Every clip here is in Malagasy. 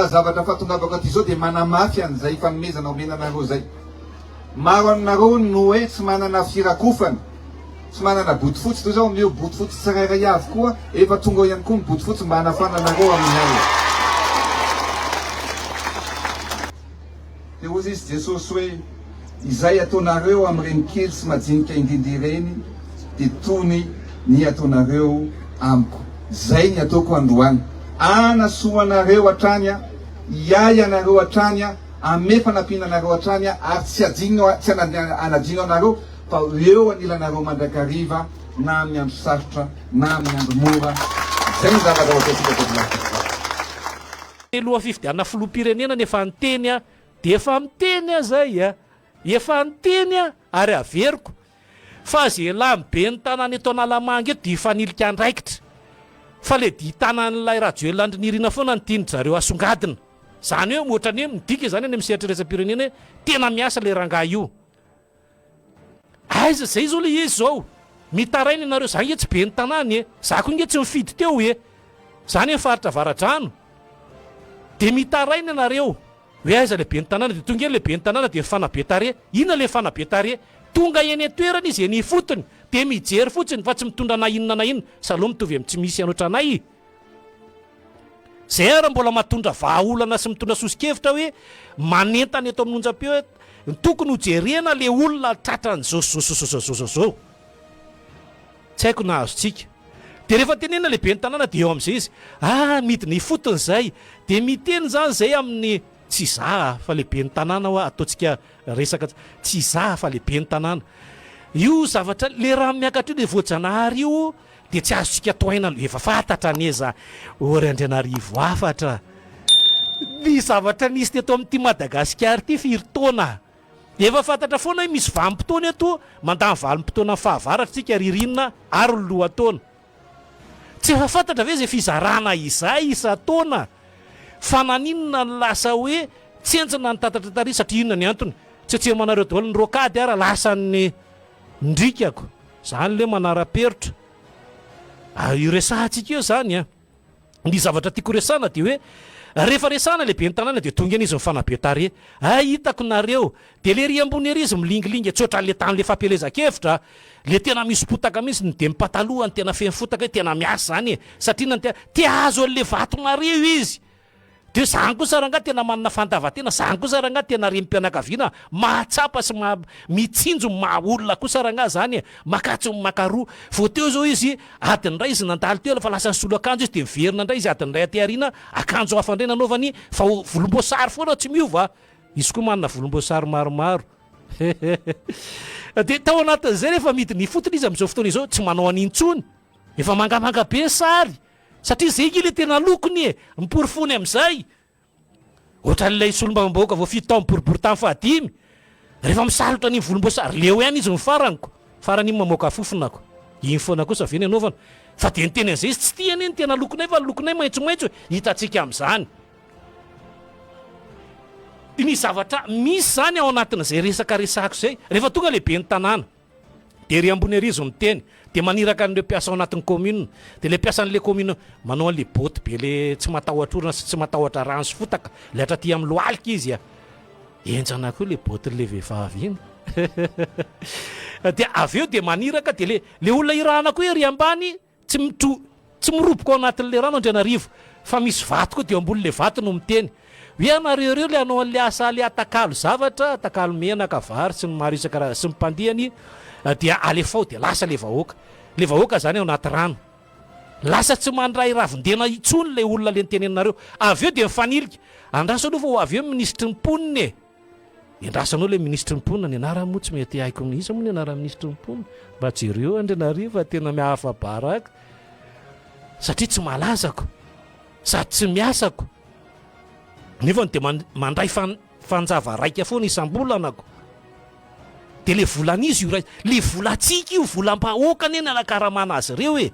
Zavatra fahatongavako aty izao dia manamafy an'izay fanomezana omena anareo izay. Maro aminareo no hoe tsy manana firakofana, tsy manana bodofotsy, toy izao omeo bodofotsy tsirairay avy koa, efa tonga ao ihany koa ny bodofotsy mba hanafana anareo amin'ny alina. Dia hoy izy Jesosy hoe, Izay ataonareo amin'ireny kely sy majinika indrindra ireny dia tony ny ataonareo amiko. Izay ny ataoko androany. Hanasoa anareo hatrany aho, hiahy anareo hatrany aho, hanome fanampiana anareo hatrany aho, ary tsy hadino, tsy hanadino anareo fa ho eo anilanareo mandrakariva na amin'ny andro sarotra na amin'ny andro mora. Izay ny zavatra ho ataontsika tovolahy. Telo fifidianana filoham-pirenena ny efa niteny aho dia efa miteny aho zay a! Efa niteny aho ary averiko fa ze lany ben'ny tanàna eto Analamanga eto dia hifanilika andraikitra fa le dihy tanan'ilay Rajoelina Andry Nirina foana no tian-dry zareo asongadina. Zany hoe ohatran'ny hoe midika izany any amin'ny sehatra iraisam-pirenena hoe tena miasa ilay rangahy io. Aiza zay zao le izy zao? Mitaraina ianareo, za nge tsy ben'ny tanàna e, za koa nge tsy nifidy teo e, za anie faritra avaradrano, de mitaraina ianareo hoe aiza le ben'ny tanàna, de tonga eny le ben'ny tanàna de mifanabe tarehy, inona le mifanabe tarehy? Tonga eny an-toerana izy eny ifotony de mijery fotsiny fa tsy mitondra na inona na inona, salou mitovy amin'ny tsy misy an'ohatranay e. Zay ary mbola mahatondra vahaolana sy mitondra soso-kevitra hoe manentana eto amin'ny onjam-peo hoe ny tokony ho jerena le olona tratran'izao sy zao sy zao sy zao sy zao. Tsy haiko na azontsika. Dia rehefa tenenina le ben'ny tanàna dia eo amin'izay izy, ah midina ifotony izay, dia miteny izany izay amin'ny, tsy izaho fa le ben'ny tanàna hoa ataontsika resaka, tsy izaho fa le ben'ny tanàna. Io zavatra, le rano miakatra io le voajanahary io Dia tsy azontsika tohaina aloha, efa fantatra anie za, ô ry Andrianarivo hafatra, ny zavatra nisy teto amin'ity Madagasikara ity firy taona, efa fantatra foana hoe misy vanim-potoana eto, mandany vanim-potoanan'ny fahavaratra isika, ririnina ary ny lohataona. Tsy efa fantatra ve izay fizarana izay isan-taona? Fa naninona no lasa hoe tsentsina ny tatatra tary satria inona ny antony? Tsetsemanareo daholo ny rocade ara lasan'ny Ndrikako, zany le manara-perotra. Ah, io resahantsika io zany an. Ny zavatra tiako resahana dia hoe, rehefa resahana le ben'ny tanàna dia tonga eny izy mifanabe tarehy. Hay hitako nareo. Dia le ery ambony ery izy milingilingy, tsy ohatran'le tamin'le fampielezan-kevitra, le tena misy potaka mihitsy, ny dia mipataloha ny tena feno fotaka hoe tena miasa zany e. Satria na ny te, te hahazo an'le vatonareo izy. Dia zany kosa rangahy tena manana fandavan-tena, zany kosa rangahy tena renim-pianakaviana mahatsapa sy maha mitsinjo ny maha olona kosa rangahy zany e, makatso ny makaroa. Vao teo zao izy adiny iray izy nandalo teo fa lasa nisolo akanjo izy dia miverina indray izy adiny iray aty aoriana akanjo hafa indray nanaovany fa volomboasary foana tsy miova, izy koa manana volomboasary maromaro. Dia tao anatin'izay rehefa midina ifotony izy amin'izao fotoana izao tsy manao an'iny intsony, efa mangamanga be ny sary. Satria zay nge le tena lokony e! Ny porofony amizay, ohatran'ilay solombavambahoaka voafidy tao amin'ny boriborintany fahadimy, rehefa misalotra an'iny volomboasary, leo ihany izy ny farany ko, farany iny mamoaka fofona ko, iny foana kosa ve ny anaovana? Fa dia niteny an'izay izy, tsy tia anie ny tena lokonay fa ny lokonay maitsomaitso e! Hitantsika amin'izany. Ny zavatra misy izany ao anatin'izay resaka resahako izay, rehefa tonga le ben'ny tanàna, Dia ery ambony ery izy miteny, dia maniraka an'ireo mpiasa ao anatin'ny commune, dia ilay mpiasan'ilay commune manao an'ilay botte be ilay tsy matahotra orana sy tsy matahotra rano sy fotaka, ilay hatraty amin'ny lohalika izy a! Henjana koa ilay botte-n'ilay vehivavy iny. Dia avy eo dia maniraka, dia ilay ilay olona irahana koa ery ambany Tsy mitro, tsy miroboka ao anatin'ilay rano Andrianarivo fa misy vato koa dia eo ambonin'ilay vato no miteny hoe ianareo ireo ilay hanao an'ilay asa ilay atakalo zavatra, atakalo menaka, vary sy ny maro isan-karazany sy ny mpandihany dia alefao dia lasa ilay vahoaka. Ilay vahoaka izany ao anaty rano. Lasa tsy mandray ravin-dena intsony ilay olona ilay niteneninareo. Avy eo dia mifanilika. Andraso aloha fa ho avy eo ny minisitry ny mponina e! Endrasanao ilay minisitry ny mponina, ny anarany moa tsy mety haiko, iza moa ny anaran'ny minisitry ny mponina? Mba jereo Andrianarivo fa tena miafa-baraka satria tsy malazako sady tsy miasako nefa dia mandray fanjava raika foana isam-bolanako dia le volan'izy io ray le volantsika io volam-bahoaka anie ny anakaramana azy ireo e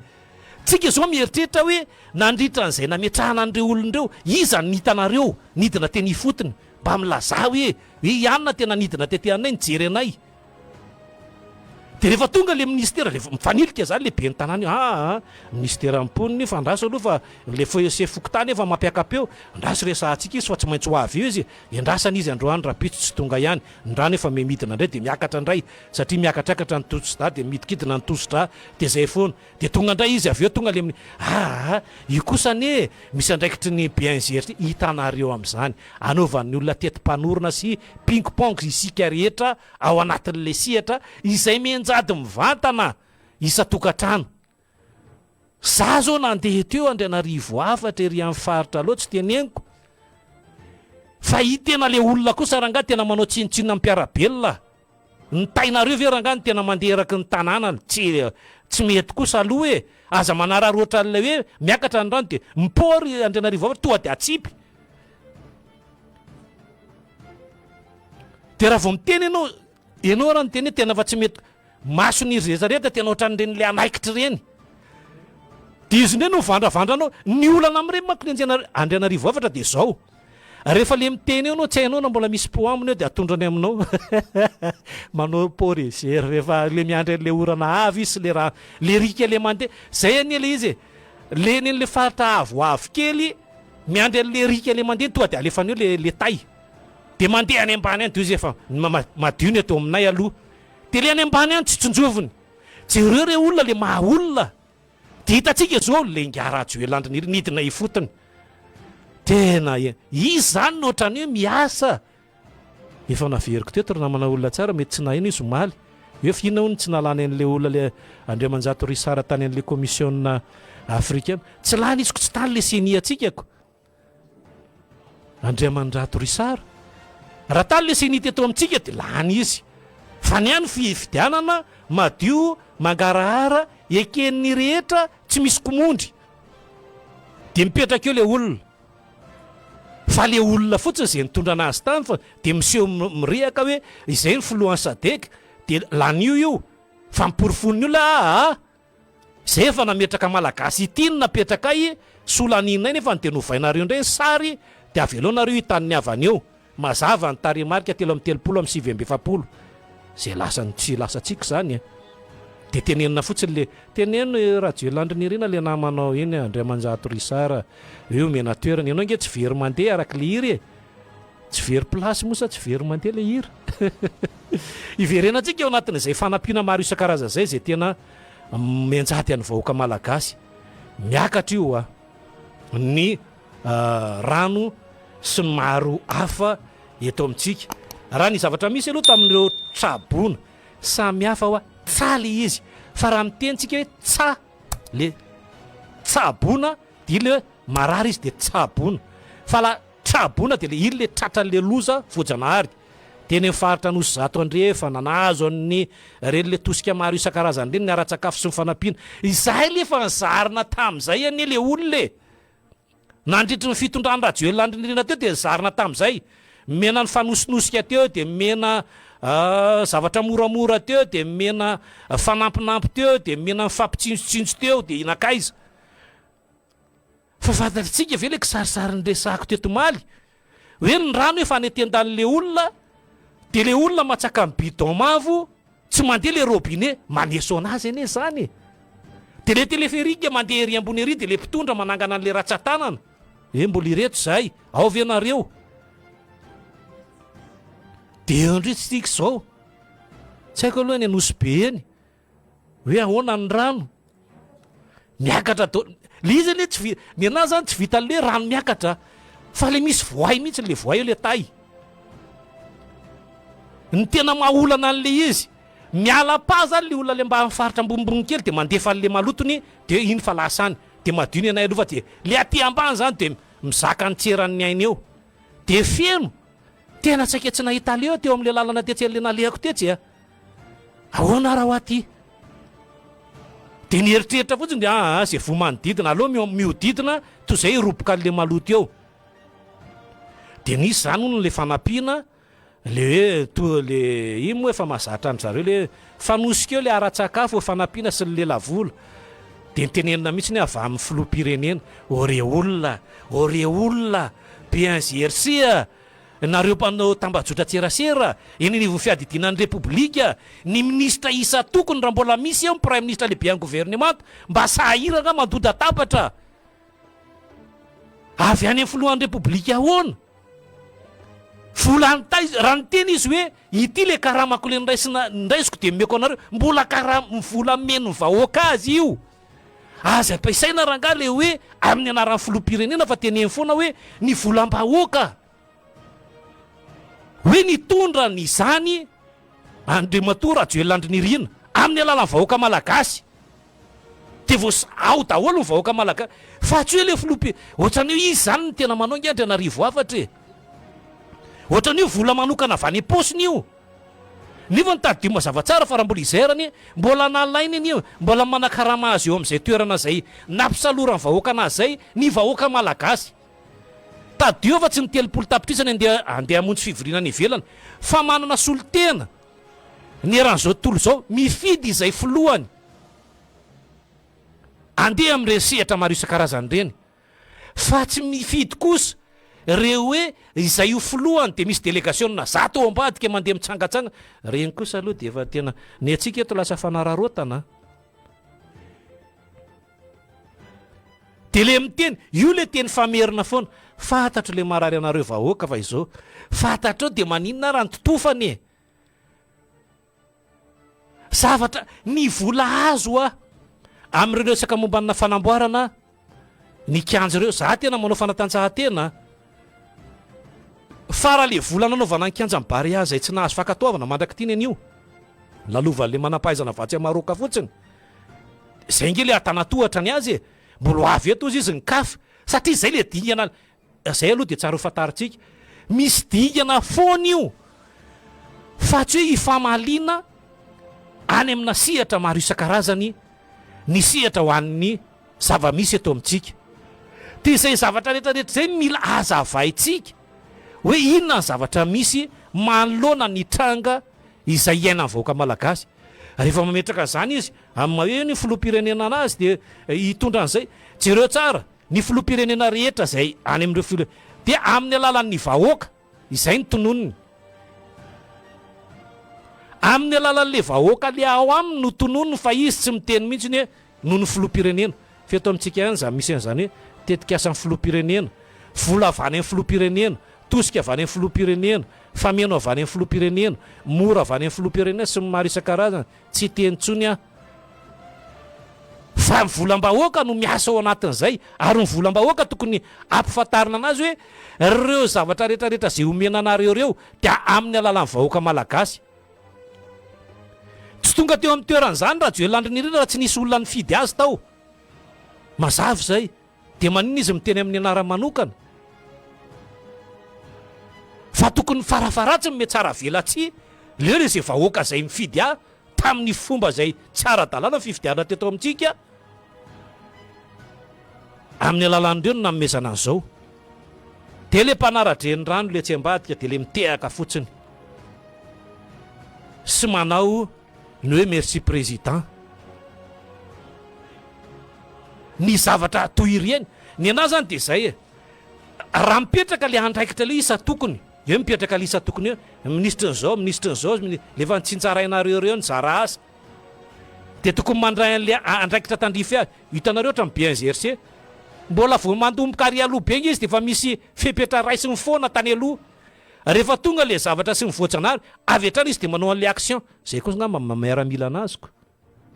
tsika izao mieritreritra hoe nandritra an'izay nametrahana an'ireo olona ireo iza no hitanareo nidina teny ifotony Mba milazà hoe, hoe i Anna tena nidina tety anay nijery anay. Dia rehefa tonga le ministera, le mifanilika zany le ben'ny tanàna io, aa minisiteran'ny mponina io fa andraso aloha fa le chef fokontany efa mampiaka-peo, andraso resahantsika izy fa tsy maintsy ho avy eo izy, endrasana izy androany rahampitso tsy tonga ihany, ny rano efa miha-midina indray dia miakatra indray satria miakatrakatra ny tosi-drà dia midikidina ny tosi-drà dia zay foana. Dia tonga indray izy avy eo tonga le aa io kosa anie misy andraikitry ny BNGRC hitanareo amin'izany anaovan'ny olona teti-panorona sy ping pong isika rehetra ao anatin'ilay sehatra izay mianjady mivantana isan-tokantrano. Za zao nandeha teo Andrianarivo hafatra ery amin'ny faritra aloha tsy teneniko fa i tena le olona kosa rangahy tena manao tsinontsinona ny mpiara-belona. Ny tainareo ve rangahy no tena mandeha eraky ny tanàna tsy tsy mety kosa aloha e! Aza manararaotra an'ilay hoe miakatra ny rano dia mipoa ry Andrianarivo Avatra tonga dia atsipy. Dia raha vao miteny ianao, ianao raha niteny hoe tena fa tsy mety mason'izy rehetra rehetra tena ohatran'ireny ilay anaikitra ireny. Dia izy indray no mivandravandra anao. Ny olana amin'ireny manko ry Andrianarivo Avatra dia izao. Rehefa le miteny eo anao tsy hainao na mbola misy pot aminy eo dia atondrany aminao manao pot reserve efa le miandry an'le orana avy izy sy le rano le riaka le mandeha zay anie le izy e le eny an'le faritra avoavo kely miandry an'le riaka le mandeha tonga dia alefany eo le le tay dia mandeha any ambany any dia izy efa madio ny ato aminay aloha dia le any ambany any tsy tsinjoviny jereo re olona le maha olona Dia hitantsika izao le ingahy Rajoelina Andry Nirina nidina ifotony. Tena izy izany no ohatran'ny hoe miasa. Efa naveriko teto ry namana olona tsara, mety tsy naheno izy omaly. Hoe f'inona hono tsy nalany an'ilay olona le Andriamanjato Richard tany an'ilay commission africaine. Tsy lany izy ko tsy tany le ceni antsika ko. Andriamandrato Richard, raha tany le ceni teto amintsika dia lany izy, fa ny any fifidianana madio, mangarahara, eken'ny rehetra, tsy misy komondry, dia mipetraka eo le olona, fa le olona fotsiny izay nitondra anazy tany fa dia miseho mirehaka hoe izay ny filohan'ny sadec dia lanio io, fa ny porofon'ny olona aa. Zay efa nametraka malagasy ity no napetrakay solaninay nefa dia novainareo indray ny sary dia avelao nareo hitan'ny havany eo mazava ny tarehimarika 33 amin'ny 49 zay lasany tsy lasantsika izany e dia tenenina fotsiny le teneno i Rajoelina Andry Nirina le namanao iny Andriamanjato Richard eo omena toerana ianao nge tsy very mandeha araka le hira e Tsy very place moa sa tsy very mandeha ilay hira? Hiverenantsika ao anatin'izay fanampiana maro isan-karazany izay, izay tena mianjady an'ny vahoaka malagasy. Miakatra io a! Ny rano sy ny maro hafa eto amintsika. Raha ny zavatra misy aloha tamin'ireo traboina samy hafa hoa, tsa le izy. Fa raha miteny tsika hoe tsa le tsaboina dia le hoe marary izy dia tsaboina. Fa la Traboina dia le iny le tratran'le loza voajanahary teny amin'ny faritra Anosizato Andrefana, nahazo an'ny reny le tosika maro isan-karazany ireny ny ara-tsakafo sy ny fanampiana. Izay le efa nizarina tamin'izay anie le olona e! Nandritry ny fitondran'i Rajoelina Andry Nirina teo dia nizarina tamin'izay. Mena nifanosinosika teo dia mena zavatra moramora teo dia mena fanampinampy teo dia mena nifampitsinjotsinjo teo dia nankaiza? Fa fantatritsika ve le kisarisary niresahako teto omaly? Hoe ny rano efa any an-tendan'le olona de le olona matsaka ny bidon mavo tsy mandeha le robinet, maneso anazy anie zany e! De le téléphérique mandeha ery ambony ery de le mpitondra manangana an'le ratsan-tanana, hoe mbola ireto zahay, ao ve nareo? De eo ndray tsika izao, tsy haiko aloha any Anosibe eny. Hoe ahoana ny rano miakatra daholo. Le izy anie tsy vi- ny anahy zany tsy vitan'le hoe rano miakatra fa le misy voay mihitsy, le voay io le tay. Ny tena maha olana an'le izy, miala pas zany le olona le mba amin'ny faritra ambonimbony kely de mandefa an'le malotony de iny fa lasa any, de madio ny anay aloha fa de le aty ambany zany de mizaka ny tsy eran'ny ainy eo. De feno, tena saika tsy nahita aleha aho teo amin'le lalana tetsy an'le nalehako tetsy a. Ahoana raha ho aty? Dia nieritreritra fotsiny dia aa izay voa manodidina, aleo mihodidina toy izay hiroboka an'ilay maloto eo. Dia nisy izany hono ilay fanampiana, ilay hoe toa ilay iny moa efa mahazatra an-dry zareo ilay hoe fanosika eo ilay ara-tsakafo, fanampiana sy ny lelavola. Dia nitenenina mihitsy hoe avy amin'ny filoham-pirenena, ô re olona, ô re olona, be an'izay hery a! Nareo mpanao tambajotran-tserasera, eny anivon'ny fiadidiana ny Repoblika, ny minisitra isan-tokony raha mbola misy eo ny praiminisitra lehiben'ny governemanta, mba sahirana mandoda-tabatra avy any amin'ny filohan'ny Repoblika ahoana? Vola any taiza? Raha niteny izy hoe ity le karamako le niraisina niraisiko dia omeko anareo, mbola karama vola omen'ny vahoaka azy io. Aza ampiasaina rangahy le hoe amin'ny anaran'ny filoham-pirenena fa teneno foana hoe ny volam-bahoaka. Hoe nitondra an'izany Andriamatoa Rajoelina Andry Nirina amin'ny alalan'ny vahoaka malagasy. Dia vao ao daholo ny vahoaka malagasy. Fa tsy hoe le filoham-pirenena, ohatran'ny hoe izy izany no tena manao ange Andrianarivo hafatra e. Ohatran'ny hoe vola manokana avy any am-paosiny io. Nefa ny tadidio mazava tsara fa raha mbola izair anie mbola nalainy anie mbola manakarama azy eo amin'izay toerana izay nampisaloran'ny vahoaka anazy izay ny vahoaka malagasy. Tadidio fa tsy ny 30 tapitrisa ny andeha andeha hamonjy fivoriana any ivelany fa manana solontena ny eran'izao tontolo izao mifidy izay filohany andeha amin'ireny sehatra maro isan-karazany ireny. Fa tsy mifidy kosa reo hoe izay ho filohany dia misy delegasiona zato ao ambadika mandeha mitsangatsanga, reny kosa aloha dia efa tena ny antsika eto lasa fanararaotana an! Dia le miteny, io le teny famerina foana, fantatro le marary anareo vahoaka fa izao, fantatrao dia maninona raha ny totofana e! Zavatra, ny vola azo hoa amin'ireo resaka momba ny fanamboarana ny kianja ireo, za tena manao fanatanjahantena fa raha le vola nanaovana ny kianjan'i Barea izay tsy nahazo fankatoavana mandrak'ity ny anio, lalovan'le manam-pahaizana avy atsy Maroc fotsiny, zay nge le antanatohatra ny azy e, mbola ho avy eto ozy izy ny caf, satria zay le dingana Zay aloha dia tsara ho fantarintsika. Misy dingana foana io fa tsy hoe hifamaliana any amina sehatra maro isan-karazany ny sehatra ho an'ny zava-misy eto amintsika. Dia izay zavatra rehetra rehetra izay no mila hazavaintsika hoe inona ny zavatra misy manoloana ny tranga izay iainan'ny vahoaka malagasy. Rehefa mametraka an'izany izy amin'ny maha hoe ny filoham-pirenena anazy dia hitondra an'izay. Jereo tsara. Ny filoham-pirenena rehetra izay any amin'ireo filoha dia amin'ny alalan'ny vahoaka, izay no tononiny. Amin'ny alalan'ilay vahoaka le ao aminy no tononiny fa izy tsy miteny mihitsy hoe noho ny filoham-pirenena. Fa eto amintsika ihany izany misy an'izany hoe tetikasan'ny filoham-pirenena, vola avy any amin'ny filoham-pirenena, tosika avy any amin'ny filoham-pirenena, fameno avy any amin'ny filoham-pirenena, mora avy any amin'ny filoham-pirenena sy ny maro isan-karazany. Tsy hiteny intsony aho. Fa ny volam-bahoaka no miasa ao anatin'izay ary ny volam-bahoaka tokony ampifantarina anazy hoe ireo zavatra rehetra rehetra izay omena anareo ireo dia amin'ny alalan'ny vahoaka malagasy. Tsy tonga teo amin'ny toeran'izany Rajoelina Andry Nirina raha tsy nisy olona nifidy azy tao. Mazava izay. Dia maninona izy miteny amin'ny anarany manokana? Fa tokony farafaharatsiny mihatsara velatsihy leo re izay vahoaka izay nifidy ahy tamin'ny fomba izay tsy ara-dalàna ny fifidianana teto amintsika, amin'ny alalan'ireo no nanomezana an'izao. Dia ilay mpanara-drenirano ilay etsy ambadika dia ilay mitehaka fotsiny sy manao ny hoe merci président. Ny zavatra toy ireny, ny anah zany dia izay e, raha mipetraka le andraikitra le isan-tokony, eo mipetraka le isan-tokony eo, minisitry ny zao, minisitry ny zao, le efa nitsinjarainareo ireo nizara asa, dia tokony mandray an'le andraikitra tandrify azy, hitanareo ohatran'ny BNGRC, mbola vao mandomboka ary aloha be nge izy dia efa misy fepetra raisiny foana tany aloha, rehefa tonga le zavatra sy ny voajanahary, avy hatrany izy dia manao an'le action, zay kosa angamba maha miaramila anazy ko.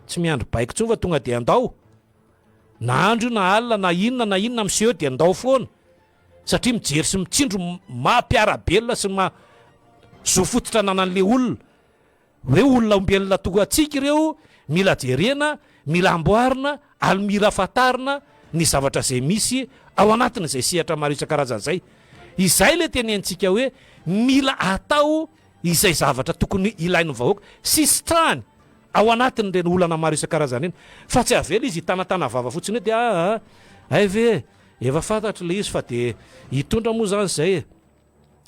Tsy miandry baiko intsony fa tonga dia andao. Na andro io na alina na inona na inona miseho eo dia andao foana. Satria mijery sy mitsindro maha mpiara-belona sy maha zo fototra ananan'ilay olona. Hoe olona ombelona toa antsika ireo, mila jerena, mila amboarina ary mila fantarina ny zavatra izay misy ao anatin'izay sehatra maro isan-karazany izay. Izay ilay tenenintsika hoe mila atao izay zavatra tokony ilain'ny vahoaka sy sitrahany ao anatin'ireny olana maro isan-karazany ireny fa tsy avela izy hitanatana vava fotsiny hoe dia aa hay ve e, efa fantatro ilay izy fa dia hitondra moa izany izay e,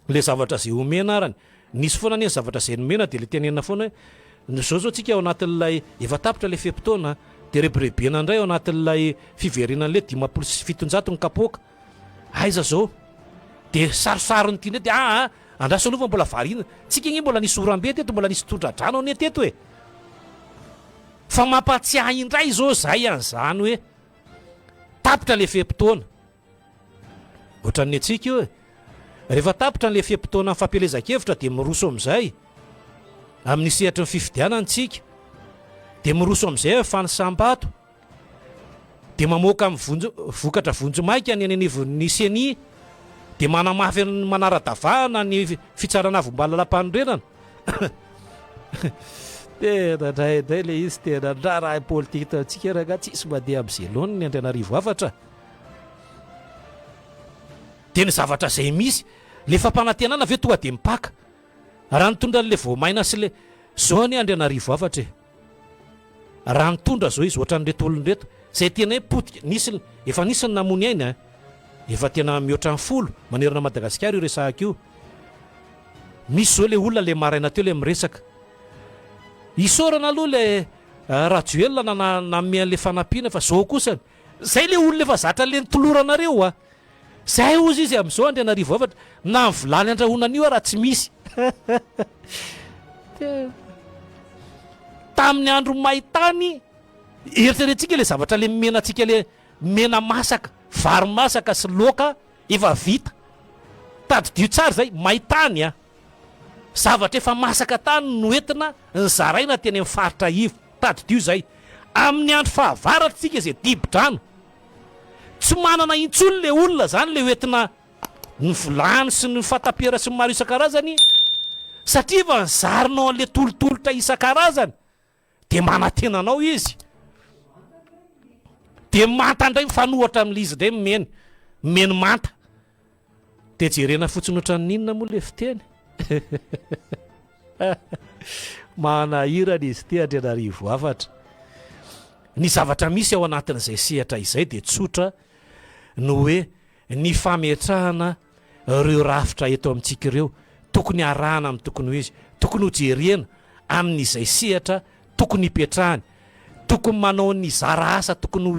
ilay zavatra izay omena arany, nisy foana anie ny zavatra izay nomena dia ilay tenenina foana hoe izao izao tsika ao anatin'ilay efa tapitra ilay fe-potoana dia rebirebena indray ao anatin'ilay fiverenan'ilay 750 ny kapoaka, aiza izao? Dia sarosaron'ity indray dia aa. Andraso aloha fa mbola variana. Tsika ange mbola nisy oram-be teto, mbola nisy tondra-drano anie teto e. Fa mampatsiahy indray izao zay an'izany hoe tapitra le fe-potoana. Ohatran'ny antsika io e. Rehefa tapitra an'ilay fe-potoanan'ny fampielezan-kevitra dia miroso amin'izay amin'ny sehatry ny fifidianana isika. Dia miroso amin'izay amin'ny fanisam-bato. Dia mamoaka amin'ny vonjy, vokatra vonjimaika ny any anivon'ny ceni. Dia manamafy ny manara-davahana ny fitsarana avo mbalalàm-panorenana. Tena indraindray ilay izy tena raharaha politika eto amintsika rangahy tsisy mandeha amin'izay laoniny Andrianarivo hafatra. Dia ny zavatra izay misy, le fampanantenana ve tonga dia mipaka? Raha nitondra an'le voamaina sy le, zao anie Andrianarivo hafatra e! Raha nitondra zao izy ohatran'ireto olona ireto, izay tena hoe potika, nisy, efa nisy ny namoy ny ainy an! Efa tena mihoatra ny folo manerana Madagasikara io resahako io. Misy zao le olona le maraina teo le miresaka. Isaorana aloha le Rajoelina nanome an'le fanampiana fa zao kosa, Zay le olona efa zatra le nitoloranareo a! Zay ozy izy amizao Andrianarivo hafatra na ny vilany andrahoana an'io ara tsy misy. Tamin'ny andro maitany eritreretintsika le zavatra le mena antsika le mena masaka, vary masaka sy laoka efa vita. Tadidio tsara zay, maitany a! Zavatra efa masaka tany no entina nizaraina teny amin'ny faritra ivo. Tadidio izay. Amin'ny andro fahavaratra isika izay dibo-drano. Tsy manana intsony ilay olona izany ilay hoentina ny vilany sy ny fatapera sy ny maro isan-karazany satria efa nizarinao an'ilay tolotolotra isan-karazany. Dia manantena anao izy. Dia manta indray mifanohatra amin'ilay izy indray meny. Meny manta. Dia jerena fotsiny ohatran'ny inona moa ilay fiteny? Manahirana izy ity Andrianarivo hafatra. Ny zavatra misy ao anatin'izay sehatra izay dia tsotra ny hoe ny fametrahana ireo rafitra eto amintsika ireo tokony arahana amin'ny tokony ho izy, tokony hojerena amin'izay sehatra tokony hipetrahany, tokony manao ny zara asa tokony ho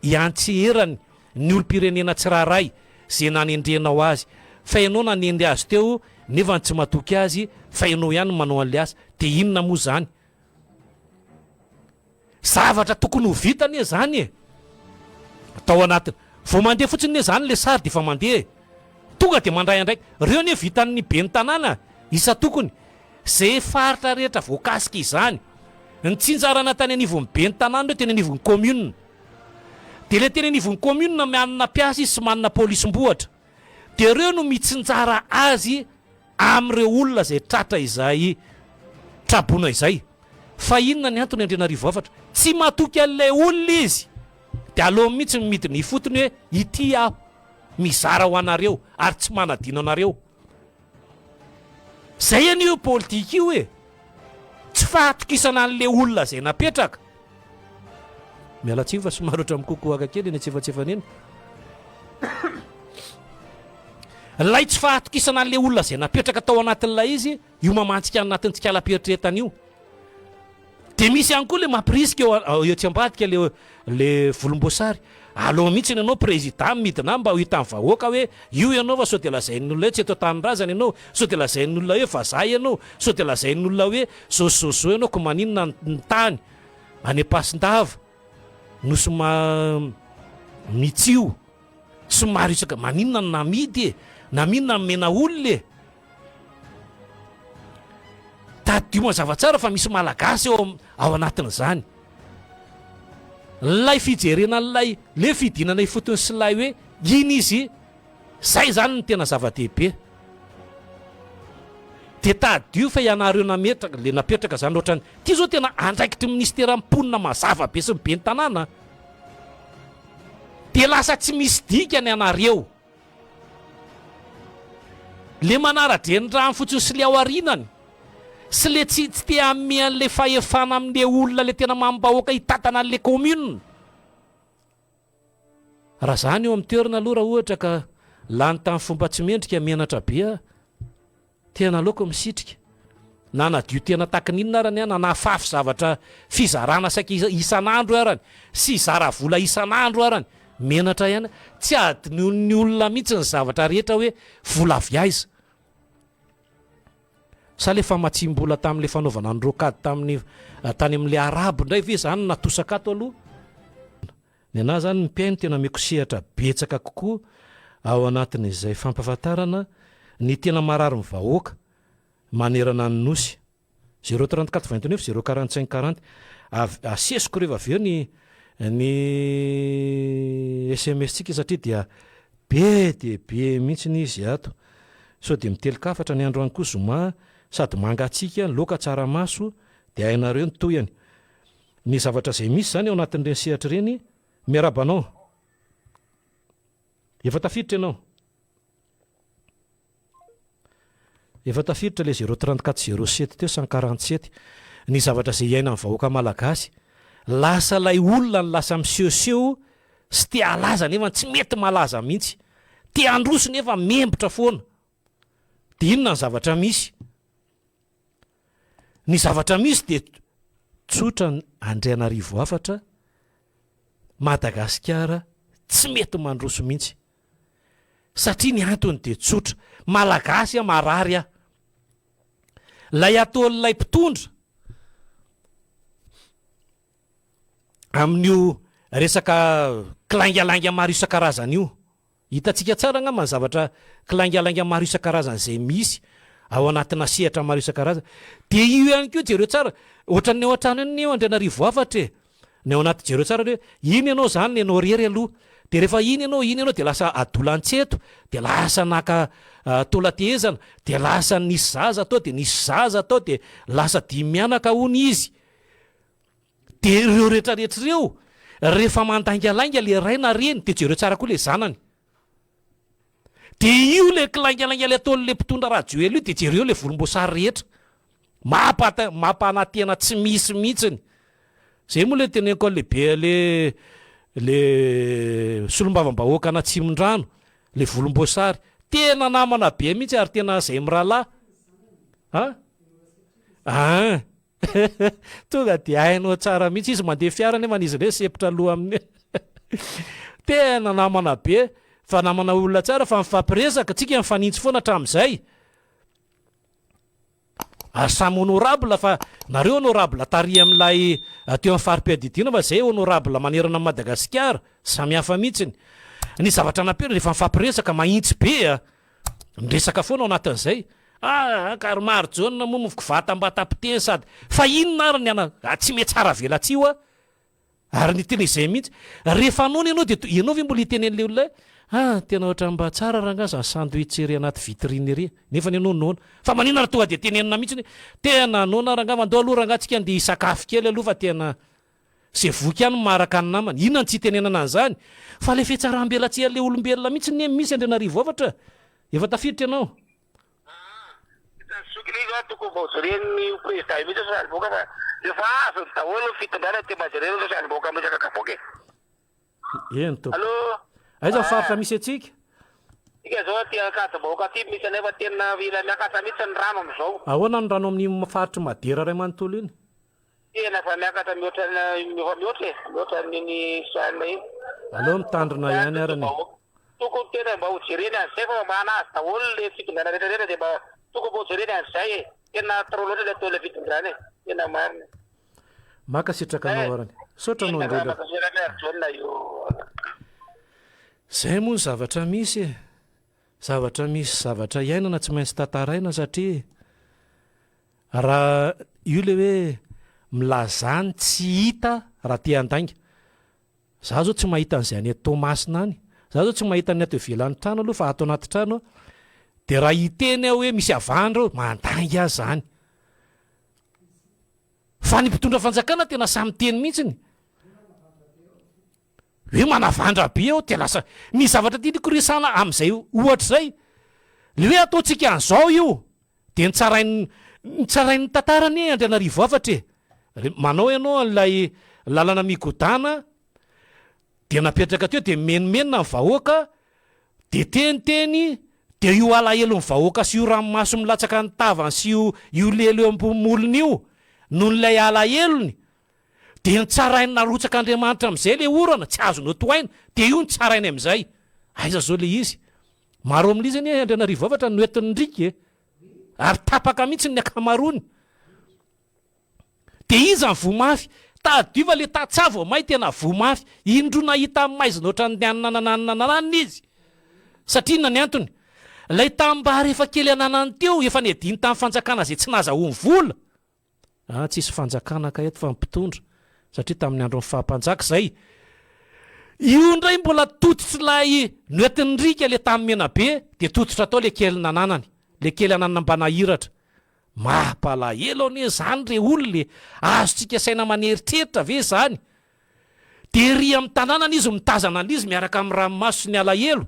iantseherany ny olom-pirenena tsirairay ze nanendrenao azy fa ianao nanendry azy teo nefa tsy matoky azy fa ianao ihany no manao an'le asa de inona moa zany? Zavatra tokony ho vita anie zany e! Tao anatin vao mandeha fotsiny anie zany le sary de efa mandeha e! Tonga de mandray andraikitra, reo anie vitan'ny ben'ny tanàna isan-tokony, ze faritra rehetra voakasika izany, nitsinjarana tany anivon'ny ben'ny tanàna ireo teny anivon'ny commune, de le teny anivon'ny commune manana mpiasa izy sy manana polisim-bohitra, de reo no mitsinjara azy amin'ireo olona izay tratra izay traboina izay. Fa inona ny antony Andrianarivo hafatra? Tsy matoky an'ilay olona izy dia aleony mihitsy ny midina ifotony hoe ity aho mizara ho anareo ary tsy manadino anareo. Zay anie io politika io e! Tsy fahatokisana an'ilay olona izay napetraka. Miala tsiny fa somary ohatran'ny mikokoaka kely eny antsefatsefany eny. Ilay tsy fahatokisana an'ilay olona izay napetraka tao anatin'ilay izy, io mamantsika anatin'ny tsikalam-pieritreretana io. Dia misy ihany koa ilay mampirisika eo etsy ambadika ilay ilay volomboasary. Aleo mihitsy ianao président midina mba ho hitan'ny vahoaka hoe io ianao fa sao dia lazain'ny olona hoe tsy eto an-tanindrazana ianao, sao dia lazain'ny olona hoe vazaha ianao, sao dia lazain'ny olona hoe zao sy zao sy zao ianao ko maninona ny tany any Ampasindava no somary mitsio somary isaka maninona no namidy e, naminona nomena olona e. Tadidio mazava tsara fa misy Malagasy ao ao anatin'izany. Ilay fijerena an'ilay le fidinana ifotony sy ilay hoe iny izy, zay zany no tena zava-dehibe. Dia tadidio fa ianareo nametraka, le napetraka zany ohatrany, ty zao tena andraikitry ny minisiteran'ny mponina mazava be sy ny ben'ny tanàna. Dia lasa tsy misy dikany ianareo. Le manara-drenirano fotsiny sy le ao arinany sy le tsy tsy te hanome an'le fahefana amin'le olona le tena mamim-bahoaka hitantana an'le commune. Raha zany eo amin'ny toerana aloha raha ohatra ka lany tamin'ny fomba tsy mendrika menatra be aho. Tena aleoko misitrika. Nanadio tena taky ny inona arany aho, na nahafafy zavatra fizarana saika isan'andro arany, sy hizara vola isan'andro arany. Menatra ihany aho. Tsy adinon'ny olona mihitsy ny zavatra rehetra hoe vola avy aiza. Sa le famatsiam-bola tamin'le fanaovana ny rocade tamin'ny tany amin'le arabo indray ve zany no natosaka ato aloha? Ny anah zany ny mpihaino tena omeko sehatra betsaka kokoa ao anatin'izay fampahafantarana ny tena marary ny vahoaka manerana ny nosy. Zéro 34 29 zéro 45 40 Avy asesiko rehefa avy eo ny ny sms tsika satria dia be dia be mihitsy izy ato. Sao dia mitelin-kafatra ny andro any koa zoma sady mangatsiaka, ny laoka tsaramaso dia hainareo ny tohiny. Ny zavatra izay misy izany ao anatin'ireny sehatra ireny, miarahaba anao. Efa tafiditra ianao. Efa tafiditra ilay zéro 34 zéro sept teo 147. Ny zavatra izay iainan'ny vahoaka malagasy. Lasa ilay olona no lasa misehoseho sy te halaza nefa tsy mety malaza mihitsy. Te handroso nefa membotra foana. Dia inona ny zavatra misy? Ny zavatra misy dia tsotra Andrianarivo hafatra, Madagasikara tsy mety mandroso mihitsy. Satria ny antony dia tsotra, Malagasy aho marary aho. Ilay ataon'ilay mpitondra amin'io resaka kilaingalainga maro isan-karazany io. Hitantsika tsara angamba ny zavatra kilaingalainga maro isan-karazany izay misy ao anatina sehatra maro isan-karazany. Dia io ihany koa jereo tsara, ohatran'ny ao an-trano iny anie Andrianarivo hafatra e! Ny ao anaty jereo tsara hoe iny ianao izany ny anao irery aloha, dia rehefa iny ianao, iny ianao dia lasa adolantsento, dia lasa naka taolan-tehezana, dia lasa nisy zaza tao, dia nisy zaza tao, dia lasa dimy mianaka hono izy. Dia ireo rehetra rehetra ireo, rehefa mandaingalainga le ray na reny, dia jereo tsara koa le zanany. Dia io le kilaingalainga le ataon'le mpitondra Rajoelina io, dia jereo le volomboasary rehetra. Mampata- mampanantena tsy misy mihitsiny. Zay moa le teneniko an'le be le le solombavambahoaka an'Atsimondrano, le volomboasary. Tena namana be mihitsy ary tena zay mirahalahy. An? An. Tonga dia hainao tsara mihitsy izy mandeha fiara nefa izy indray sempotra loha amin'ny tena namana be fa namana olona tsara fa mifampiresaka tsika mifanintsy foana hatramin'izay ary samy honorable fa nareo honorable tary amin'ilay eh, teo amin'ny fari-piadidiana fa zay honorable manerana an'i Madagasikara samy hafa mihitsiny ny zavatra nampiana rehefa mifampiresaka mahintsy be a Miresaka foana ao anatin'izay. Ah, ka ry Marijaona moa mofoko vatam-batam-piteny sady fa inona ary ny ana, ah, tsy mihatsara velatsihy hoa. Ary ny tena izay mihitsy. Rehefa noana ianao dia ianao ve mbola hiteny an'ilay olona hoe, ah, tena ohatran'ny mba tsara rangahy izany sandwich ery anaty vitrine ery, nefany ianao noana. Fa maninona raha tonga dia tenenina mihitsy hoe, tena noana rangahy, fa ndao aloha rangahy tsika andeha hisakafo kely aloha fa tena Zay voky ihany no maharaka ny namany. Inona no tsy itenenana an'izany? Fa ilay fihatsaram-belatsihy an'ilay olombelona mihitsy anie misy Andrianarivo hafatra. Efa tafiditra ianao. Aa hitan'i zoky le izy a tokony mba ho jeren'ny président io mihitsy sosialim-bahoaka fa efa azony daholo ny fitondrana dia mba jereo ny sosialim-bahoaka amin'ny resaka kapoaka e. Eny tompoko. Allô. Aiza ny faritra misy antsika? Tsika zao aty Ankadimbahoaka aty misy anay fa tena mila miakatra mihitsy ny rano amin'izao. Ahoana ny rano amin'iny faritr'i Madera iray manontolo iny? Tena efa miakatra mihoatra ny efa mihoatra e, mihoatra an'iny Sahel iny. Aleo mitandrina ihany ary ny. Tokony tena mba ho jereny an'izay fa mba hanazy daholo le fitondrana rehetra rehetra dia mba tokony mba ho jereny an'izay e. Tena trop loatra le ataon'ilay fitondrana e. Tena marina. Mankasitraka anao arany. Misaotra anao indrindra. Mankasitraka Jaona io. Zay moa ny zavatra misy e. Zavatra misy zavatra iainana tsy maintsy tantaraina satria Raha io le hoe milaza ny tsy hita raha te handainga. Za zao tsy mahita an'izay any Toamasina any. Za zao tsy mahita ny ato ivelan'ny trano aloha fa ato anaty trano aho. De raha hiteny aho hoe misy havandra ao, mandainga aho zany. Fa ny mpitondra fanjakana tena sahy miteny mihitsiny. Hoe manavandra be eo dia lasa ny zavatra tiako resahana amin'izay ohatra izay, le hoe ataontsika an'izao io dia nitsarain'ny nitsarain'ny tantara anie Andrianarivo hafatra e! Manao ianao an'ilay lalana migodàna dia napetraka teo dia mimenomenona ny vahoaka dia teniteny dia io alahelon'ny vahoaka sy io ranomaso milatsaka ny tavany sy io io lelo eo ambony molony io noho ilay alahelony Dia nitsarainy narotsak'Andriamanitra amin'izay ilay orana, tsy azo notohaina, dia io nitsarainy amin'izay. Aiza izao ilay izy? Maro amin'izy anie Andrianarivo Avatra no entin'ny riaka e! ary tapaka mihitsy ny ankamaroany. Dia iza ny voa mafy? Tadidio fa le tantsaha vao may tena voa mafy. Indroa nahita maizina ohatran'ny anona nananona nananona izy. Satria inona ny antony? Ilay tanimbary efa kely ananany teo efa niadiany tamin'ny fanjakana izay tsy nazahoany vola. Ah tsisy fanjakana kay eto fa mpitondra satria tamin'ny andron'ny faha mpanjaka izay. Io indray mbola tototr'ilay noentin'ny riaka le tany menabe dia tototra tao le kely nananany. Le kely ananana mba nahiratra. Mampalahelo anie izany re olona e! Azontsika saina aman'eritreritra ve izany? Dia ery amin'ny tanànana izy mitazana an'izy miaraka amin'ny ranomaso sy ny alahelo.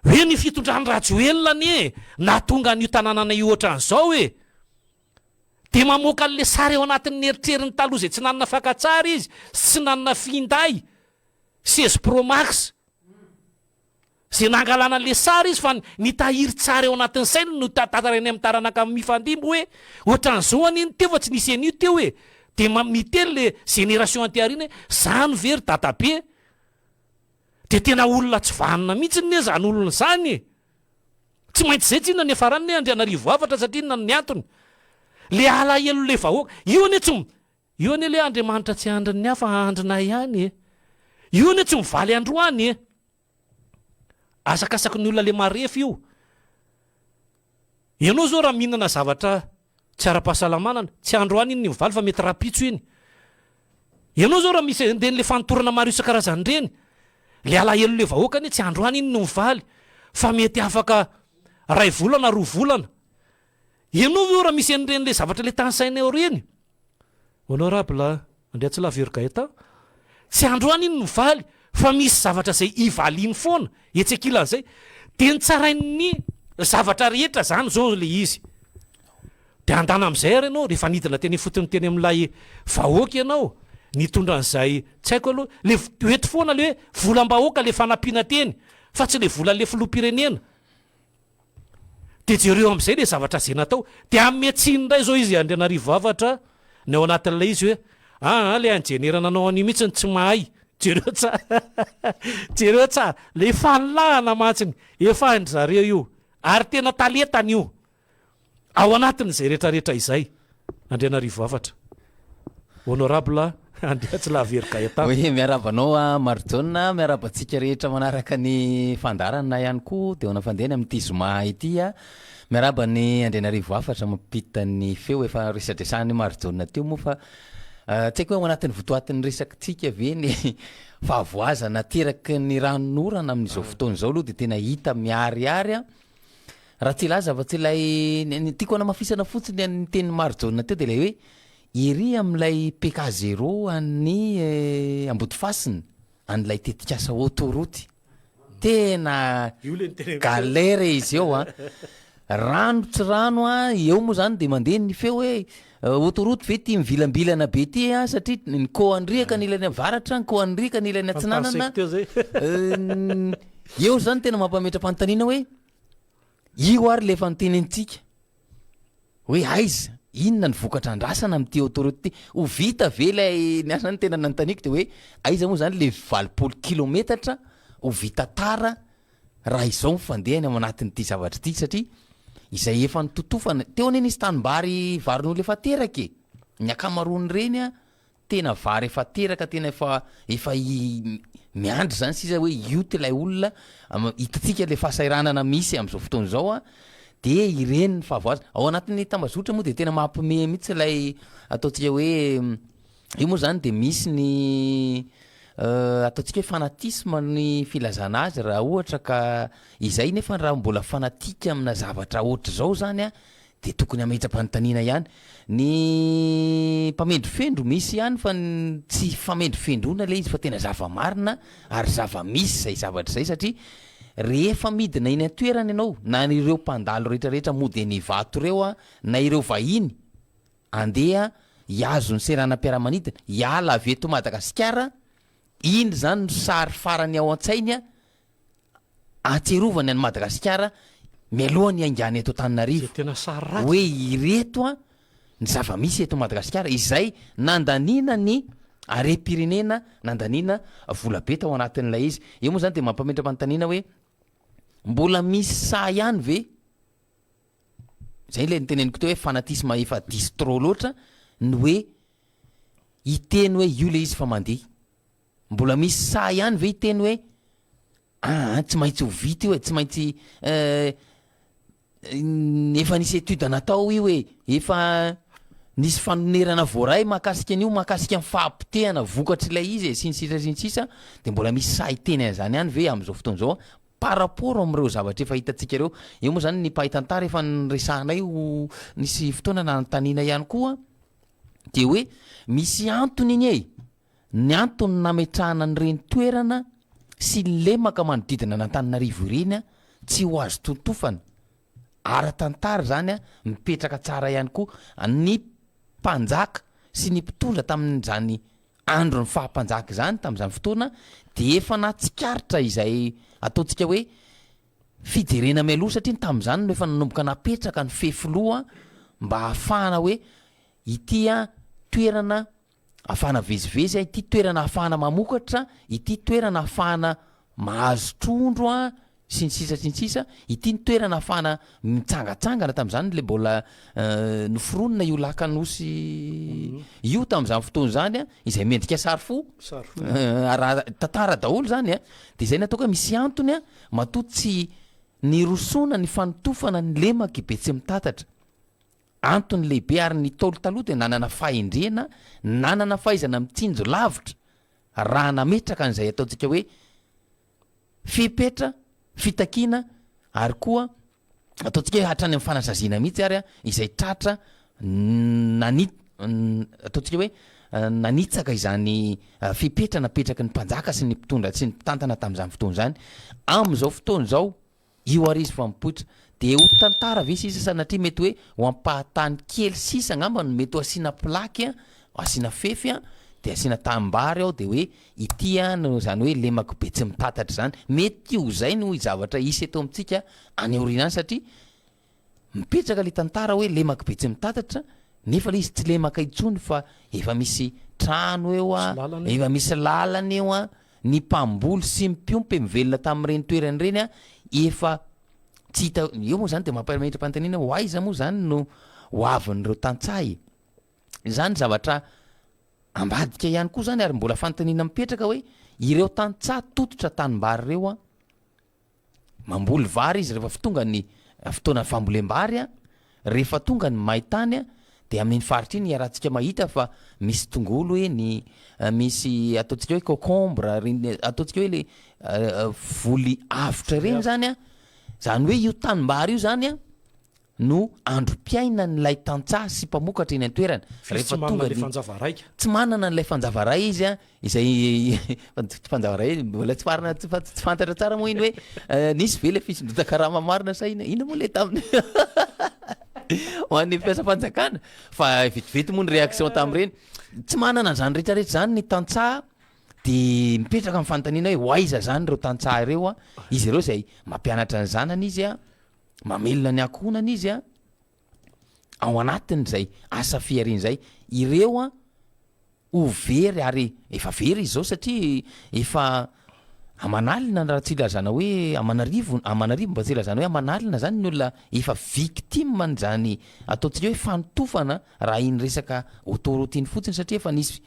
Hoe ny fitondran'i Rajoelina anie nahatonga an'io tanànana io ohatran'izao e! Dia mamoaka an'ilay sary ao anatin'ny eritreriny taloha izay tsy nanana fakan-tsary izy sy tsy nanana finday 16 pro max. Izay nangalana an'ilay sary izy fa ny tahiry tsara eo anatin'ny sainy no tantarainy amin'ny taranaka mifandimby hoe ohatran'izao anie ny teo fa tsy nisy an'io teo e! Dia miteny le génération aty aoriana hoe zany ve ry dadabe? Dia tena olona tsy vanona mihitsy anie zany olona izany e! Tsy maintsy izay tsinona ny hiafarany anie Andrianarivo hafatra satria inona ny antony? Le alahelon'ilay vahoaka, io anie tsy io anie le Andriamanitra tsy andrin'ny hafa andrinay ihany e! Io anie tsy mivaly androany e! Asakasaky ny olona le marefo io. Ianao zao raha mihinana zavatra tsy ara-pahasalamana, tsy androany iny ny mivaly fa mety rahampitso iny. Ianao zao raha misy ireny le fanotorana maro isan-karazany ireny, le alahelo le vahoaka anie tsy androany iny no mivaly fa mety afaka ray volana, roa volana. Ianao ve raha misy an'ireny le zavatra le tanisainao ireny? Honorable Andriatsilavero Gaëtan, tsy androany iny no valy fa misy zavatra izay ivaliany foana etsy ankilan'izay. Dia nitsarain'ny zavatra rehetra izany izao ilay izy. Dia andana amin'izay ary ianao rehefa nidina teny ifotony teny amin'ilay vahoaka ianao nitondra an'izay tsy haiko aloha, ilay eto foana ilay hoe volam-bahoaka ilay fanampiana teny fa tsy ilay volan'ilay filoham-pirenena. Dia jereo amin'izay ilay zavatra izay natao. Dia hanome tsiny indray izao izy Andrianarivo Vavatra ny ao anatin'ilay izy hoe aa ilay injeniera nanao an'io mihitsy no tsy mahay. Jereo tsara, jereo tsara, ilay fanilahana mantsiny efa hain-dry zareo io ary tena talentany io. Ao anatin'izay rehetrarehetra izay, Andrianarivo Hafatra. Honorable Andriatsilavery Gaëtan. Oui, miarahaba anao ah, Marijaona, miarahaba antsika rehetra manaraka ny fandaharana ihany koa dia ho fandehany amin'ity zoma ity ah. Miarahaba an'i Andrianarivo Hafatra mampita ny feo efa resadresahan'i Marijaona teo moa fa ah, tsy haiko hoe ao anatin'ny votoatin'ny resakitsika ve ny fahavoazana ateraky ny ranonorana amin'izao fotoana izao aloha dia tena hita miharihary ah. Raha tsy hilaza afa-tsy ilay, ny tiako hanamafisana fotsiny an'ny tenin'i Marijaona teo dia ilay hoe ery amin'ilay PK zéro an'ny Ambodifasina, an'ilay tetikasa autoroute. Tena galère izy eo an. Rano tsy rano an, eo moa zany dia mandeha ny feo hoe autoroute ve ity mivilambilana be ity an, satria ny koan-driaka ny ilany avaratra, ny koan-driaka ny ilany atsinanana. Eo zany tena mampametra-panontaniana hoe io ary le efa notenenintsika hoe aiza, inona ny vokatra andrasana amin'ity autoroute ity, ho vita ve ilay, ny ahy zany tena nanontaniako de hoe aiza moa zany le 80 kilometatra ho vita tara raha izao ny fandehany ao anatin'ity zavatra ity satria izay efa nototofana, teo anie nisy tanimbary varin'olo efa teraka e, ny ankamaroan'ireny an Tena vary efa teraka tena efa efa miandry zany sisa hoe hioty ilay olona, hitantsika le fahasahiranana misy am'zao fotoana izao a, de ireny ny fahavoazana. Ao anatin'ny tambazotra moa de tena mampime mihitsy ilay ataontsika hoe io moa zany de misy ny ataontsika hoe fanatisme ny filazana azy raha ohatra ka izay nefa raha mbola fanatique amina zavatra ohatr'izao zany a Dia tokony hametra-panontaniana ihany. Ny mpamendrofendro misy ihany fa tsy famendrofendroana ilay izy fa tena zava-marina ary zava-misy izay zavatra izay satria rehefa midina eny an-toerana ianao na ireo mpandalo rehetrarehetra mody eny Ivato ireo na ireo vahiny andeha hihazo ny seranam-piaramanidina hiala avy eto Madagasikara, iny izany no sary farany ao an-tsainy ahatsiarovany an'i Madagasikara mialoha ny haingana eto Antananarivo hoe ireto an ny zava-misy eto Madagasikara izay nandaniana ny harem-pirenena, nandaniana volabe tao anatin'ilay izy. Eo moa izany dia mampametra-panontaniana hoe mbola misy sahy ihany ve? Zay ilay noteneniko teo hoe fanatisme efa diso trop loatra ny hoe hiteny hoe io le izy fa mandeha. Mbola misy sahy ihany ve hiteny hoe aa tsy maintsy ho vita io e, tsy maintsy efa nisy étude natao io e, efa nisy fanonerana voaray mahakasika an'io, mahakasika ny fahapotehana vokatr'ilay izy e, sy ny sisa sy ny sisa, dia mbola misy sahy hiteny an'izany ihany ve amin'izao fotoana izao par rapport amin'ireo zavatra efa hitantsika ireo. Eo moa izany ny mpahay tantara efa niresahanay ho nisy fotoana nanontaniana ihany koa dia hoe misy antony anie e! Ny antony nametrahana an'ireny toerana sy ny lemaka manodidina an'Antananarivo ireny tsy ho azo tontofana. Ara-tantara izany, mipetraka tsara ihany koa ny mpanjaka sy ny mpitondra tamin'izany andron'ny faha-mpanjaka izany tamin'izany fotoana dia efa nahatsikaritra izay ataontsika hoe fijerena mialoha satria ny tamin'izany no efa nanomboka napetraka ny fefiloha mba hahafahana hoe ity toerana ahafahana vezivezy, ity toerana ahafahana mamokatra, ity toerana ahafahana mahazo trondro an, sy ny sisa sy ny sisa, ity ny toerana ahafahana mitsangatsangana tamin'izany le mbola noforonina io lakanosy io tamin'izany fotoana izany an, izay mendrika sary fo, raha tantara daholo izany an, de izay no ataoko hoe misy antony an, matoa tsy nirosoana ny fanotofana ny lemak'i Betsimitatatra. Antony lehibe ary ny Ntaolo taloha dia nanana fahendrena, nanana fahaizana mitsinjo lavitra raha nametraka an'izay ataontsika hoe fepetra, fitakiana ary koa ataontsika hoe hatrany amin'ny fanasaziana mihitsy ary izay tratra nani- ataontsika hoe nanitsaka izany fepetra napetraky ny mpanjaka sy ny mpitondra sy ny mpitantana tamin'izany fotoana izany. Amin'izao fotoana izao, Io ary izy vao mipoitra. Dia ho tantara ve sisa sanatria mety hoe ho ampahatany kely sisa angamba no mety ho asiana plaque an, asiana fefy an, dia asiana tanimbary ao dia hoe ity an no izany hoe lemako be tsy mitatatra izany. Mety ho izay no zavatra hisy eto amintsika any aoriana any satria mipetraka ilay tantara hoe lemako be tsy mitatatra nefa ilay izy tsy lemaka intsony fa efa misy trano eo an, efa misy lalana eo an, Ny mpamboly sy mpiompy mivelona tamin'ireny toerana ireny efa tsy hita, eo moa izany dia mampametra-panontaniana hoe ho aiza moa izany no ho avin'ireo tantsaha e? Izany zavatra ambadika ihany koa izany ary mbola fanontaniana mipetraka hoe ireo tantsaha tototra tanimbary ireo an, Mamboly vary izy rehefa tonga ny fotoana fambolem-bary, rehefa tonga ny main-tany dia amin'iny faritra iny iarahantsika mahita fa misy tongolo eny, misy ataontsika hoe cocombre, ireny ataontsika hoe le voly avotra ireny zany an, zany hoe io tanimbary io zany an no androm-piainan'ilay tantsaha sy mpamokatra eny an-toerana. F'izy tsy manana ilay fanjava raika. Tsy manana an'ilay fanjava ray izy an, izay fanjava ray mbola tsy marina tsy tsy fantatra tsara moa iny hoe nisy ve ilay fisondrotan-karama marina sa inona, inona moa ilay tamin'ny ho an'ny mpiasam-panjakana fa vetivety moa ny réaction tamin'ireny. Tsy manana an'izany rehetrarehetra izany ny tantsaha de mipetraka ny fanontaniana hoe ho aiza izany ireo tantsaha ireo an, izy ireo izay mampianatra ny zanany izy an, Mamelona ny ankohonany izy a, ao anatin'izay asa fihariana izay. Ireo a, ho very ary efa very izy izao satria efa aman'alina raha tsy ilazana hoe aman'arivony, aman'arivo mba tsy ilazana hoe aman'alina zany ny olona efa victime an'izany ataontsika hoe fanotofana raha iny resaka autoroute iny fotsiny satria efa nisy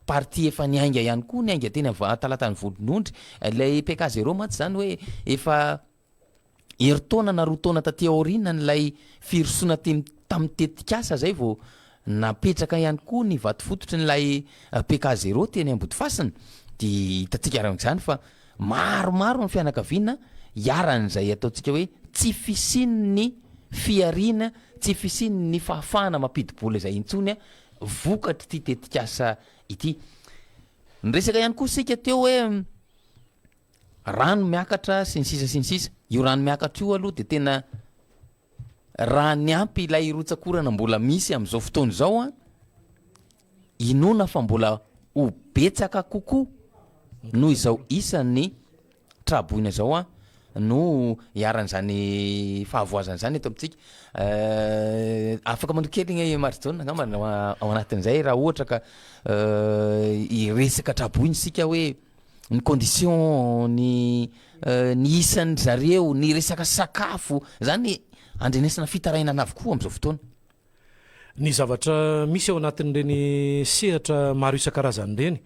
partie efa niainga ihany koa, niainga teny Talatan'ny Volonondry. Ilay PK zéro mantsy zany hoe efa Herintaona na roa taona taty aorianan'ilay firosoana tamin'ny tetikasa izay vao napetraka ihany koa ny vatofototrin'ilay PK zéro teny Ambodifasina dia hitantsika araka izany fa maromaro ny fianakaviana iharan'izay ataontsika hoe tsy fisian'ny fihariana, tsy fisian'ny fahafahana mampidi-bola izay intsony vokatr'ity tetikasa ity. Niresaka ihany koa isika teo hoe Rano miakatra sy ny sisa sy ny sisa. Io rano miakatra io aloha dia tena raha niampy ilay rotsak'orana mbola misy amin'izao fotoana izao an, inoana fa mbola ho betsaka kokoa noho izao isan'ny traboina izao an no iharan'izany fahavoazana izany eto amintsika. Afaka mandoa kely i Marijaona angamba ao anatin'izay raha ohatra ka hiresaka traboina isika hoe ny condition, ny ny isan'ny zareo, ny resaka sakafo, zany. andrenesana fitarainana avokoa amin'izao fotoana. Ny zavatra misy ao anatin'ireny sehatra maro isan-karazany ireny,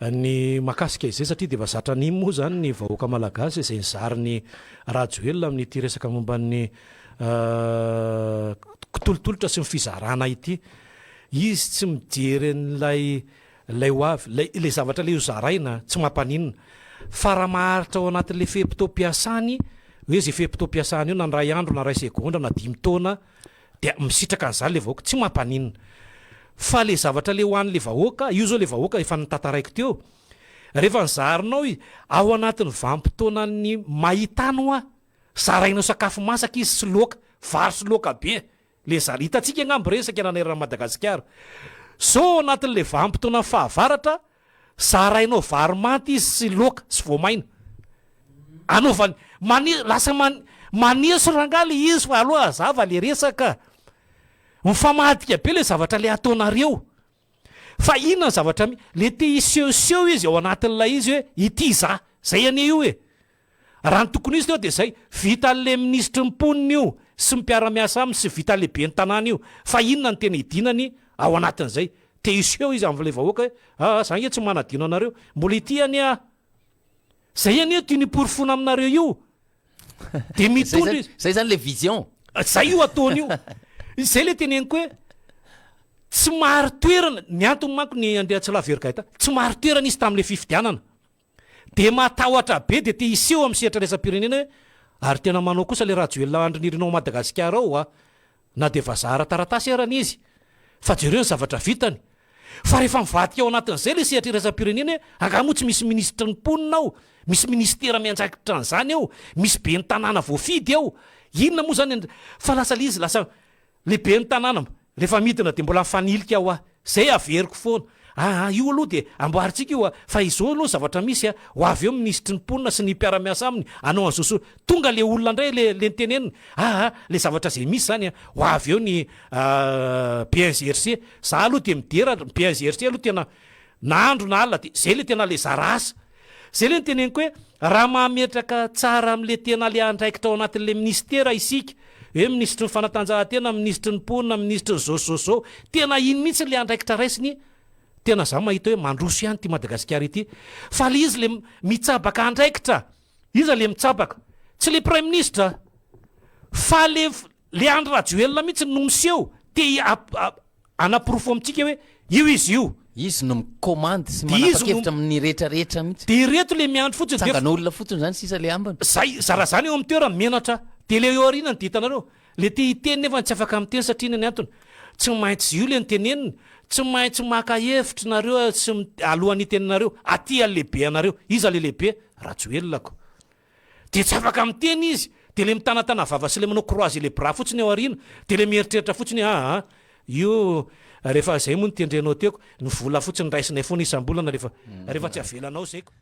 ny mahakasika izay satria dia efa zatra an'iny moa izany ny vahoaka malagasy izay nizarin'i Rajoelina amin'ity resaka momba ny kitolotolotra sy ny fizarana ity. Izy tsy mijery an'ilay ilay ho avy, ilay ilay zavatra ilay hozaraina tsy mampaninona fa raha maharitra ao anatin'ilay fe-potoam-piasany hoe izay fe-potoam-piasany io na iray andro na iray segondra na dimy taona Dia misitraka an'izany le vahoaka, tsy mampaninona. Fa le zavatra le ho an'le vahoaka, io zao le vahoaka efa notantaraiko teo, rehefa nizaharinao izy, ao anatin'ny vanim-potoanan'ny mahitany hoa, zarainao sakafo masaka izy sy laoka, vary sy laoka be, le zara, hitantsika angamba ireny saika nanerana an'i Madagasikara. Zao ao anatin'le vanim-potoanan'ny fahavaratra, Zarainao vary manta izy sy laoka sy voamaina. Anaovany mani lasa mani maneso rangahy le izy fa aleo hazava le resaka. Mifamadika be le zavatra le ataonareo. Fa inona ny zavatra mi le te hisehoseho izy ao anatin'ilay izy hoe ity za. Zay anie io e. Raha ny tokony ho izy teo dia izay, vitan'ilay minisitry ny mponina io sy ny mpiara-miasa aminy sy vitan'ilay ben'ny tanàna io, fa inona no tena idinany ao anatin'izay? Te hiseho izy amin'ilay vahoaka hoe, aa, za ange tsy manadino anareo, mbola ity anie aho. Zay anie tiany hiporofoana aminareo io. Dia mitondra izy. Zay zany le vision. Zay io ataony io. Izay le teneniko hoe tsy marin-toerana, ny antony manko ny Andriatsilahy Gaëtan, tsy marin-toerana izy tamin'ilay fifidianana. Dia matahotra be dia te hiseho amin'ny sehatra iraisam-pirenena hoe ary tena manao kosa ilay Rajoelina Andry Nirina ao Madagasikara ao a! Na dia vazaha ara-taratasy arany izy fa jereo ny zavatra vitany. Fa rehefa mivadika ao anatin'izay ilay sehatra iraisam-pirenena hoe angaha moa tsy misy minisitry ny mponina ao, misy minisitera miandraikitra an'izany ao, misy ben'ny tanàna voafidy ao, inona moa izany fa lasa ilay izy lasa Le ben'ny tanàna rehefa midina dia mbola mifanilika hoa, zay averiko foana, aa io aloha dia amboarintsika io a, fa izao aloha ny zavatra misy a, ho avy eo minisitry ny mponina sy ny mpiara-miasa aminy hanao an'izao sy tonga le olona indray le le nitenenina, aa le zavatra zay misy zany a, ho avy eo ny BNGRC, za aloha dia midera ny BNGRC aloha tena Na andro na alina dia zay le tena le zara asa. Zay le noteneniko hoe raha mametraka tsara amle tena le andraikitra ao anatin'le minisitera isika, hoe minisitry ny fanatanjahantena, minisitry ny mponina, minisitry ny zao sy zao sy zao, tena iny mihitsy le andraikitra raisiny, tena za mahita hoe mandroso ihany ity Madagasikara ity. Fa le izy le mitsabaka andraikitra, iza le mitsabaka? Tsy le praiminisitra fa le le Andry Rajoelina mihitsy no miseho te hanaporofo amintsika hoe io izy io. Izy no mikomandy sy manapa-kevitra amin'ny rehetra rehetra mihitsy. Dia ireto le miandry fotsiny dia. Tsangan'olona fotsiny zany sisa le ambiny. Zay, za raha zany eo amin'ny toerany menatra. Dia le eo aoriana no dia hitanareo. Le te hiteny nefa tsy afaka miteny satria inona ny antony? Tsy maintsy io le noteneniny. Tsy maintsy maka hevitra nareo sy alohan'ny hitenenareo. Aty any lehibe anareo. Iza le lehibe? Rajoelina ko. Dia tsy afaka miteny izy, dia le mitanatana vava sy le manao croiser les bras fotsiny ao aoriana, dia le mieritreritra fotsiny hoe aa io rehefa zay moa no tendrenao teo ko, ny vola fotsiny raisinay foana isam-bolana rehefa rehefa tsy avelanao zay ko.